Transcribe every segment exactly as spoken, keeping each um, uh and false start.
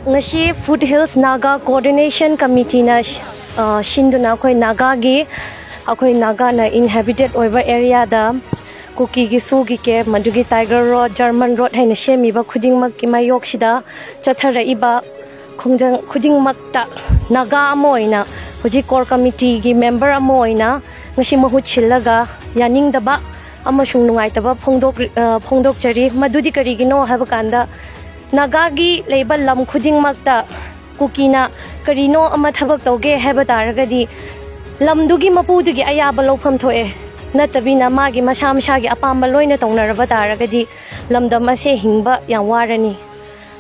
ꯉꯁꯤ food hills Naga coordination ꯀꯃꯤꯇꯤꯅ, ꯑ, ꯁꯤꯟꯗꯨꯅ ꯑꯩꯈꯣꯏ ꯅꯥꯒꯥꯒꯤ, ꯑꯩꯈꯣꯏ ꯅꯥꯒꯥꯅ ꯏꯟꯍꯦꯕꯤꯇꯦꯠ ꯑꯣꯏꯕ ꯑꯦꯔꯤꯌꯥꯗ ꯀꯨꯀꯤꯒꯤ ꯁꯨꯒꯤ ꯀꯦꯝꯞ, ꯑꯗꯨꯒꯤ ꯇꯥꯏꯒꯔ ꯔꯣꯗ, ꯖꯔꯃꯟ ꯔꯣꯗ ꯍꯥꯏꯅ ꯁꯦꯝꯃꯤꯕ ꯈꯨꯗꯤꯡꯃꯛꯀꯤ ꯃꯥꯌꯣꯛꯁꯤꯗ ꯆꯠꯊꯔꯛꯏꯕ ꯈꯣꯡꯖꯪ ꯈꯨꯗꯤꯡꯃꯛꯇ ꯅꯥꯒꯥ ꯑꯃ ꯑꯣꯏꯅ, ꯍꯧꯖꯤꯛ ꯀꯣꯔ ꯀꯃꯤꯇꯤꯒꯤ ꯃꯦꯝꯕꯔ ꯑꯃ ꯑꯣꯏꯅ ꯉꯁꯤ ꯃꯍꯨꯠ ꯁꯤꯜꯂꯒ ꯌꯥꯅꯤꯡꯗꯕ ꯑꯃꯁꯨꯡ ꯅꯨꯡꯉꯥꯏꯇꯕ ꯐꯣꯡꯗꯣꯛ-, ꯑ, ꯐꯣꯡꯗꯣꯛꯆꯔꯤ꯫ ꯃꯗꯨꯗꯤ ꯀꯔꯤꯒꯤꯅꯣ ꯍꯥꯏꯕ ꯀꯥꯟꯗ, ꯅꯥꯒꯥꯒꯤ ꯂꯩꯕ ꯂꯝ ꯈꯨꯗꯤꯡꯃꯛꯇ ꯀꯨꯀꯤꯅ ꯀꯔꯤꯅꯣ ꯑꯃ ꯊꯕꯛ ꯇꯧꯒꯦ ꯍꯥꯏꯕ ꯇꯥꯔꯒꯗꯤ, ꯂꯝꯗꯨꯒꯤ ꯃꯄꯨꯗꯨꯒꯤ ꯑꯌꯥꯕ ꯂꯧꯐꯝ ꯊꯣꯛꯑꯦ, ꯅꯠꯇꯕꯤꯅ ꯃꯥꯒꯤ ꯃꯁꯥ ꯃꯁꯥꯒꯤ ꯑꯄꯥꯝꯕ ꯂꯣꯏꯅ ꯇꯧꯅꯔꯕ ꯇꯥꯔꯒꯗꯤ, ꯂꯝꯗꯝ ꯑꯁꯦ ꯍꯤꯡꯕ ꯌꯥꯝ ꯋꯥꯔꯅꯤ꯫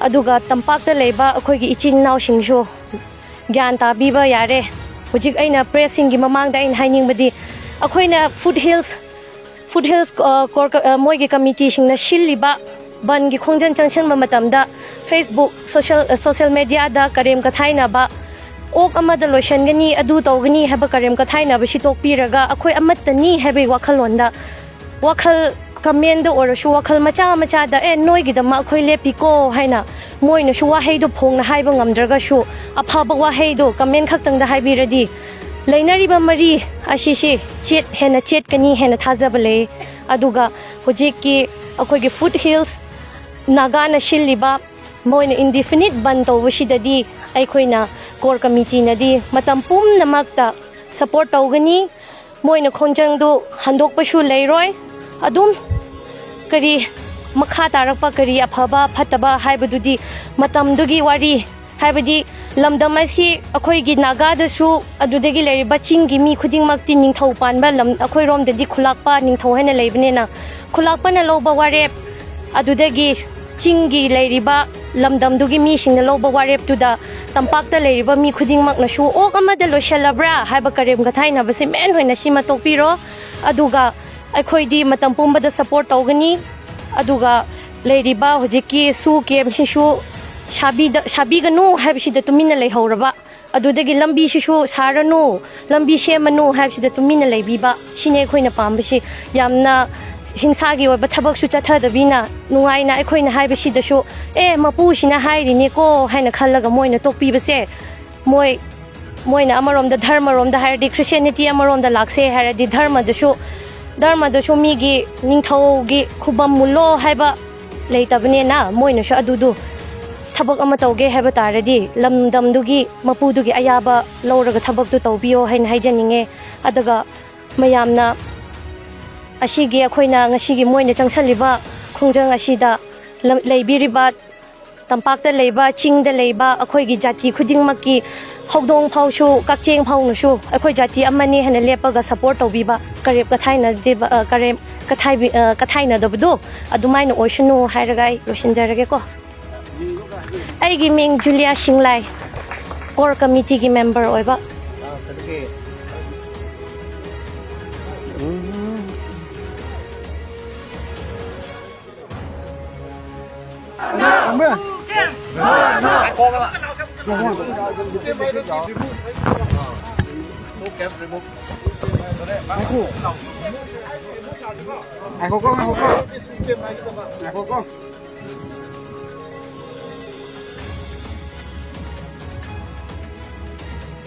ꯑꯗꯨꯒ ꯇꯝꯄꯥꯛꯇ ꯂꯩꯕ ꯑꯩꯈꯣꯏꯒꯤ ꯏꯆꯤꯟ ꯏꯅꯥꯎꯁꯤꯡꯁꯨ ꯒ꯭ꯌꯥꯟ ꯇꯥꯕꯤꯕ ꯌꯥꯔꯦ꯫ ꯍꯧꯖꯤꯛ ꯑꯩꯅ ꯄ꯭ꯔꯦꯁꯁꯤꯡꯒꯤ ꯃꯃꯥꯡꯗ ꯑꯩꯅ ꯍꯥꯏꯅꯤꯡꯕꯗꯤ, ꯑꯩꯈꯣꯏꯅ ꯐꯨꯠ ꯍꯤꯜꯁ, ꯐꯨꯠ ꯍꯤꯜꯁ, ꯑ, ꯀꯣꯔ ꯀ-, ꯑ, ꯃꯣꯏꯒꯤ ꯀꯃꯤꯇꯤꯁꯤꯡꯅ ꯁꯤꯜꯂꯤꯕ ꯕꯟꯒꯤ ꯈꯣꯡꯖꯪ ꯆꯪꯁꯤꯟꯕ ꯃꯇꯝꯗ Facebook, ꯁꯣꯁꯦꯜ, ꯑ, ꯁꯣꯁꯦꯜ ꯃꯦꯗꯤꯌꯥꯗ ꯀꯔꯦꯝ ꯀꯊꯥꯏꯅꯕ, ꯑꯣꯛ ꯑꯃꯗ ꯂꯣꯏꯁꯤꯟꯒꯅꯤ, ꯑꯗꯨ ꯇꯧꯒꯅꯤ ꯍꯥꯏꯕ ꯀꯔꯦꯝ ꯀꯊꯥꯏꯅꯕꯁꯤ ꯇꯣꯛꯄꯤꯔꯒ, ꯑꯩꯈꯣꯏ ꯑꯃꯠꯇꯅꯤ ꯍꯥꯏꯕꯒꯤ ꯋꯥꯈꯜꯂꯣꯟꯗ, ꯋꯥꯈꯜ ꯀꯃꯦꯟꯗ ꯑꯣꯏꯔꯁꯨ, ꯋꯥꯈꯜ ꯃꯆꯥ ꯃꯆꯥꯗ, "ꯑꯦ, ꯅꯣꯏꯒꯤꯗꯃꯛ ꯑꯩꯈꯣꯏ ꯂꯦꯞꯄꯤꯀꯣ" ꯍꯥꯏꯅ ꯃꯣꯏꯅꯁꯨ ꯋꯥꯍꯩꯗꯣ ꯐꯣꯡꯅ ꯍꯥꯏꯕ ꯉꯝꯗ꯭ꯔꯒꯁꯨ, ꯑꯐꯕ ꯋꯥꯍꯩꯗꯣ ꯀꯃꯦꯟ ꯈꯛꯇꯪꯗ ꯍꯥꯏꯕꯤꯔꯗꯤ, ꯂꯩꯅꯔꯤꯕ ꯃꯔꯤ ꯑꯁꯤꯁꯤ ꯆꯦꯠ-, ꯍꯦꯟꯅ ꯆꯦꯠꯀꯅꯤ ꯍꯥꯏꯅ ꯊꯥꯖꯕ ꯂꯩ꯫ ꯑꯗꯨꯒ ꯍꯧꯖꯤꯛꯀꯤ ꯑꯩꯈꯣꯏꯒꯤ ꯐꯨꯠ ꯍꯤꯜꯁ ꯅꯥꯒꯥꯅ ꯁꯤꯜꯂꯤꯕ, ꯃꯣꯏꯅ ꯏꯟꯗꯤꯐꯤꯅꯤꯠ ꯕꯟ ꯇꯧꯕꯁꯤꯗꯗꯤ ꯑꯩꯈꯣꯏꯅ ꯀꯣꯔ ꯀꯃꯤꯇꯤꯅꯗꯤ ꯃꯇꯝ ꯄꯨꯝꯅꯃꯛꯇ ꯁꯄꯣꯔꯠ ꯇꯧꯒꯅꯤ꯫ ꯃꯣꯏꯅ ꯈꯣꯡꯖꯪꯗꯨ ꯍꯟꯗꯣꯛꯄꯁꯨ ꯂꯩꯔꯣꯏ꯫ ꯑꯗꯨꯝ ꯀꯔꯤ ꯃꯈꯥ ꯇꯥꯔꯛꯄ ꯀꯔꯤ ꯑꯐꯕ ꯐꯠꯇꯕ ꯍꯥꯏꯕꯗꯨꯗꯤ ꯃꯇꯝꯗꯨꯒꯤ ꯋꯥꯔꯤ, ꯍꯥꯏꯕꯗꯤ ꯂꯝꯗꯝ ꯑꯁꯤ ꯑꯩꯈꯣꯏꯒꯤ ꯅꯥꯒꯥꯗꯁꯨ, ꯑꯗꯨꯗꯒꯤ ꯂꯩꯔꯤꯕ ꯆꯤꯡꯒꯤ ꯃꯤ ꯈꯨꯗꯤꯡꯃꯛꯇꯤ ꯅꯤꯡꯊꯧ ꯄꯥꯟꯕ ꯂꯝ, ꯑꯩꯈꯣꯏꯔꯣꯝꯗꯗꯤ ꯈꯨꯂꯥꯛꯄ ꯅꯤꯡꯊꯧ ꯍꯥꯏꯅ ꯂꯩꯕꯅꯤꯅ, ꯈꯨꯂꯥꯛꯄꯅ ꯂꯧꯕ ꯋꯥꯔꯦꯞ, ꯑꯗꯨꯗꯒꯤ ꯆꯤꯡꯒꯤ ꯂꯩꯔꯤꯕ ꯂꯝꯗꯝꯗꯨꯒꯤ ꯃꯤꯁꯤꯡꯅ ꯂꯧꯕ ꯋꯥꯔꯦꯞꯇꯨꯗ ꯇꯝꯄꯥꯛꯇ ꯂꯩꯔꯤꯕ ꯃꯤ ꯈꯨꯗꯤꯡꯃꯛꯅꯁꯨ "ꯑꯣꯛ ꯑꯃꯗ ꯂꯣꯏꯁꯤꯜꯂꯕ꯭ꯔꯥ?" ꯍꯥꯏꯕ ꯀꯔꯦꯝ ꯀꯊꯥꯏꯅꯕꯁꯤ ꯃꯦꯟ ꯑꯣꯏꯅ ꯁꯤꯃ ꯇꯣꯛꯄꯤꯔꯣ꯫ ꯑꯗꯨꯒ ꯑꯩꯈꯣꯏꯗꯤ ꯃꯇꯝ ꯄꯨꯝꯕꯗ ꯁꯄꯣꯔꯠ ꯇꯧꯒꯅꯤ꯫ ꯑꯗꯨꯒ ꯂꯩꯔꯤꯕ ꯍꯧꯖꯤꯛꯀꯤ ꯁꯨ ꯀꯦꯝꯁꯤꯁꯨ ꯁꯥꯕꯤꯗ-, ꯁꯥꯕꯤꯒꯅꯨ ꯍꯥꯏꯕꯁꯤꯗ ꯇꯨꯃꯤꯟꯅ ꯂꯩꯍꯧꯔꯕ, ꯑꯗꯨꯗꯒꯤ ꯂꯝꯕꯤꯁꯤꯁꯨ ꯁꯥꯔꯅꯨ, ꯂꯝꯕꯤ ꯁꯦꯝꯃꯅꯨ ꯍꯥꯏꯕꯁꯤꯗ ꯇꯨꯃꯤꯟꯅ ꯂꯩꯕꯤꯕ, ꯁꯤꯅꯤ ꯑꯩꯈꯣꯏꯅ ꯄꯥꯝꯕꯁꯤ꯫ ꯌꯥꯝꯅ ꯍꯤꯡꯁꯥꯒꯤ ꯑꯣꯏꯕ ꯊꯕꯛꯁꯨ ꯆꯠꯊꯗꯕꯤꯅ, ꯅꯨꯡꯉꯥꯏꯅ ꯑꯩꯈꯣꯏꯅ ꯍꯥꯏꯕꯁꯤꯗꯁꯨ, "ꯑꯦ, ꯃꯄꯨꯁꯤꯅ ꯍꯥꯏꯔꯤꯅꯦꯀꯣ" ꯍꯥꯏꯅ ꯈꯜꯂꯒ ꯃꯣꯏꯅ ꯇꯣꯛꯄꯤꯕꯁꯦ, ꯃꯣꯏ, ꯃꯣꯏꯅ ꯑꯃꯔꯣꯝꯗ, ꯙꯔꯃꯔꯣꯝꯗ ꯍꯥꯏꯔꯗꯤ, ꯈ꯭ꯔꯤꯁꯇꯤꯌꯥꯅꯤꯇꯤ ꯑꯃꯔꯣꯝꯗ ꯂꯥꯛꯁꯦ ꯍꯥꯏꯔꯗꯤ, ꯙꯔꯃꯗꯁꯨ, ꯙꯔꯃꯗꯁꯨ ꯃꯤꯒꯤ ꯅꯤꯡꯊꯧꯒꯤ ꯈꯨꯕꯝ ꯃꯨꯜꯂꯣ ꯍꯥꯏꯕ ꯂꯩꯇꯕꯅꯤꯅ, ꯃꯣꯏꯅꯁꯨ ꯑꯗꯨꯗꯨ ꯊꯕꯛ ꯑꯃ ꯇꯧꯒꯦ ꯍꯥꯏꯕ ꯇꯥꯔꯗꯤ, ꯂꯝꯗꯝꯗꯨꯒꯤ ꯃꯄꯨꯗꯨꯒꯤ ꯑꯌꯥꯕ ꯂꯧꯔꯒ ꯊꯕꯛꯇꯨ ꯇꯧꯕꯤꯌꯣ ꯍꯥꯏꯅ ꯍꯥꯏꯖꯅꯤꯡꯉꯦ꯫ ꯑꯗꯨꯒ ꯃꯌꯥꯝꯅ ꯑꯁꯤꯒꯤ ꯑꯩꯈꯣꯏꯅ ꯉꯁꯤꯒꯤ ꯃꯣꯏꯅ ꯆꯪꯁꯜꯂꯤꯕ ꯈꯣꯡꯖꯪ ꯑꯁꯤꯗ ꯂꯝ-, ꯂꯩꯕꯤꯔꯤꯕ ꯇꯝꯄꯥꯛꯇ ꯂꯩꯕ, ꯆꯤꯡꯗ ꯂꯩꯕ ꯑꯩꯈꯣꯏꯒꯤ ꯖꯥꯇꯤ ꯈꯨꯗꯤꯡꯃꯛꯀꯤ, ꯍꯧꯗꯣꯡ ꯐꯥꯎꯁꯨ, ꯀꯛꯆꯦꯡ ꯐꯥꯎꯅꯁꯨ ꯑꯩꯈꯣꯏ ꯖꯥꯇꯤ ꯑꯃꯅꯤ ꯍꯥꯏꯅ ꯂꯦꯞꯄꯒ ꯁꯄꯣꯔꯠ ꯇꯧꯕꯤꯕ, ꯀꯔꯦꯞ ꯀꯊꯥꯏꯅꯗꯕ, ꯑ, ꯀꯔꯦꯞ ꯀꯊꯥꯏꯕꯤ-, ꯑ, ꯀꯊꯥꯏꯅꯗꯕꯗꯣ ꯑꯗꯨꯃꯥꯏꯅ ꯑꯣꯏꯁꯅꯨ ꯍꯥꯏꯔꯒ ꯑꯩ ꯂꯣꯏꯁꯤꯟꯖꯔꯒꯦꯀꯣ꯫ ꯑꯩꯒꯤ ꯃꯤꯡ ꯖꯨꯂꯤꯌꯥ ꯁꯤꯡꯂꯥꯏ, ꯀꯣꯔ ꯀꯃꯤꯇꯤꯒꯤ ꯃꯦꯝꯕꯔ ꯑꯣꯏꯕ꯫ ꯉꯥꯏꯈꯣꯀꯣ, ꯉꯥꯏꯈꯣꯀꯣ꯫ ꯉꯥꯏꯈꯣꯀꯣ꯫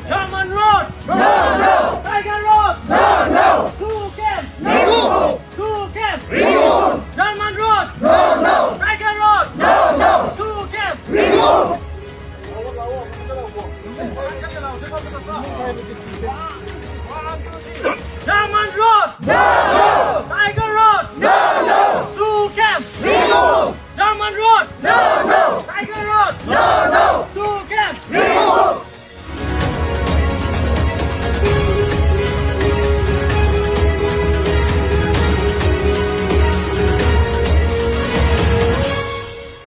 German road! No, no! Tiger road! No, no! Two camp! No! Two camp! Remove! German road! No, no! Tiger road! No, no! Two camp! Remove!